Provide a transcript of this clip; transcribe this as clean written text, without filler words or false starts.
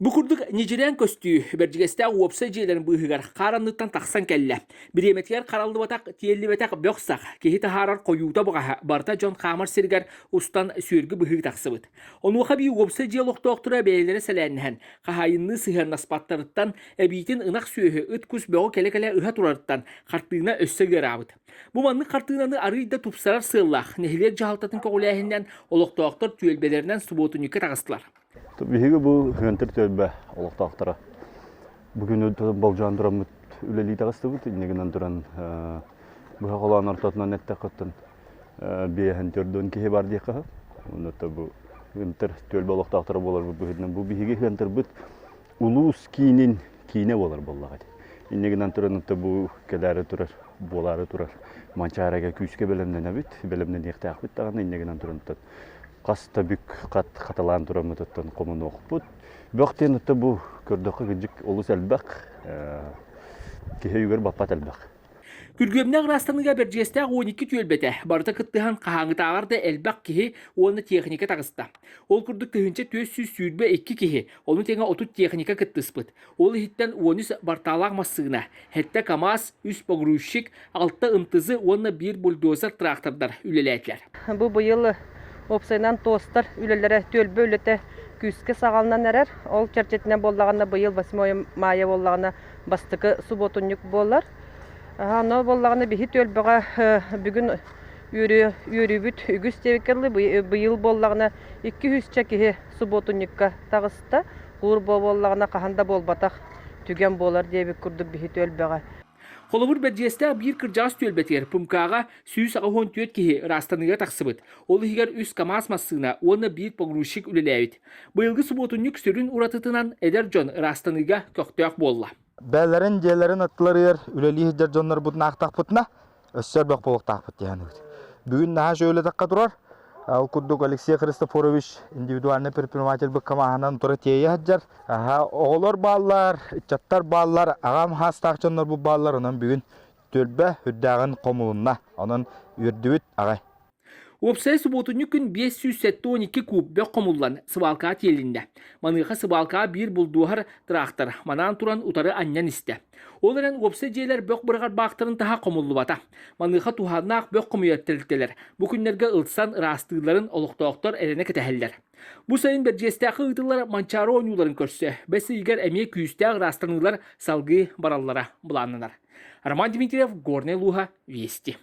Бу курдук ньидьирээн көстүү Бэрдьигэстээх уопсай дьиэлэрин быыһыгар хаар анныттан тахсан кэллэ. Бириэмэтигэр хараллыбатах, тиэллибэтэх бөх-сах, киһи таһаарар хойуута баҕаһа барыта дьон хаамар сиригэр устан сүөргү быһыы тахсыбыт. Онуоха эбии уопсай дьиэ олохтоохторо бэйэлэрэ сэлээннэһэн, хаһаайынныы сыһыаннаспаттарыттан, эбиитин ынах сүөһү, ыт-кус бөҕө кэлэ-кэлэ ыһа турарыттан хартыына өссө ыараабыт. Бу маннык хартыынаны арыый да тупсарар сыаллаах нэһилиэк дьаһалтатын көҕүлээһининэн олохтоохтор түөлбэлэринэн субуотунньукка таҕыстылар. Биһиги бу Хыантыр түөлбэ олохтоохторо бу күнү болдьоон тураммыт үлэлии таҕыстыбыт. Инньэ гынан туран быһа холоон ортотунан эттэххиттэн биэһэн төрдүөн киһи бар диэххэ сөп. Онно бу Хыантыр түөлбэ олохтоохторо буоларбыт быһыытынан бу биһиги Хыантырбыт улуус киинин киинэ буолар буоллаҕа дии. Инньэ гынан туран бу кэлээри турар, буолаары турар Манчаарыга күүскэ бэлэмнэнэбит, бэлэмнэниэхтээхпит даҕаны инньэ гынан туран хас да бүк хат хатылаан тураммытыттан хомунуохпут. Бөх диэн бу көрдөххө кырдьык олус элбэх, киһи өйүгэр баппат элбэх. Күргүөмнээх ыраастаныыга Бэрдьигэстээх 12 түөлбэтэ барыта кыттыһан хаһааҥҥытааҕар да элбэх киһи уонна техника таҕыста. Ол курдук 1422 киһи, ону тэҥэ 30 техника кыттыспыт. Ол иһиттэн 13 бартаалаах массыына, сэттэ КАМАЗ, үс погрузчик, алта МТЗ уонна биир бульдозер трактордар үлэлээтилэр. Бу быйыл уопсайынан ТОСтар үлэлэрэ, түөлбэ үлэтэ күүскэ саҕаланан эрэр. Ол чэрчитинэн буоллаҕына быйыл 8 маайа буоллаҕына бастакы субуотунньук буолар. Онно буоллаҕына биһи түөлбэҕэ бүгүн үөрүүбүт үгүс диэбиккэ дылы быйыл буоллаҕына 200 киһи субуотунньукка таҕыста. Куур буоллаҕына хаһан да буолбатах түгэн буолар диэбит курдук биһи түөлбэҕэ. Холобур, Бэрдьигэстээх биир кырдьаҕас түөлбэтигэр ПМК-ҕа 184 киһи ыраастаныыга тахсыбыт. Ол иһигэр үс КАМАЗ массыына уонна биир погрузчик үлэлээбит. Быйылгы субуотунньук сүрүн уратытынан эдэр дьон ыраастаныыга көхтөөх буолла. Бээлэрин, дьиэлэрин аттыларыгар үлэлии сылдьар дьоннорбутун аахтахпытына, өссө элбэх буолуохтаахпыт дии саныыбыт. Бүгүн наһаа үчүгэй турар. Ол курдук Алексей Христофорович индивидуальный предприниматель быккамааһынан тура тиэйэ сылдьар. Оҕолор бааллар, ыччаттар бааллар, аҕам хаастаах дьоннорбут бааллар. Онон бүгүн түөлбэ үрдээҕин хомулунна. Онон үөрдүбүт аҕай. Уопсайа субуотунньук күн 572 куб бөх хомуллан, сыбаалкаҕа тиэлиннэ. Маныаха сыбаалкаҕа биир булдуоһар тыраахтар манаан туран утары анньан истэ. Ол эрэн уопсай дьиэлэр бөх быраҕар баахтарын таһа хомуллубата. Маныаха туһааннаах бөх хомуйар тэрилтэлэр бу күннэргэ ылсан ыраастыылларын олохтоохтор эрэнэ кэтэһэллэр. Бу сайын Бэрдьиэстээххэ ыытыллар Манчаары оонньууларын көрсө, бэс ыйыгар эмиэ күүстээх ыраастаныылар салгыы бараллара былааннанар. Роман Дмитриев, Горнай улууһа, Вести.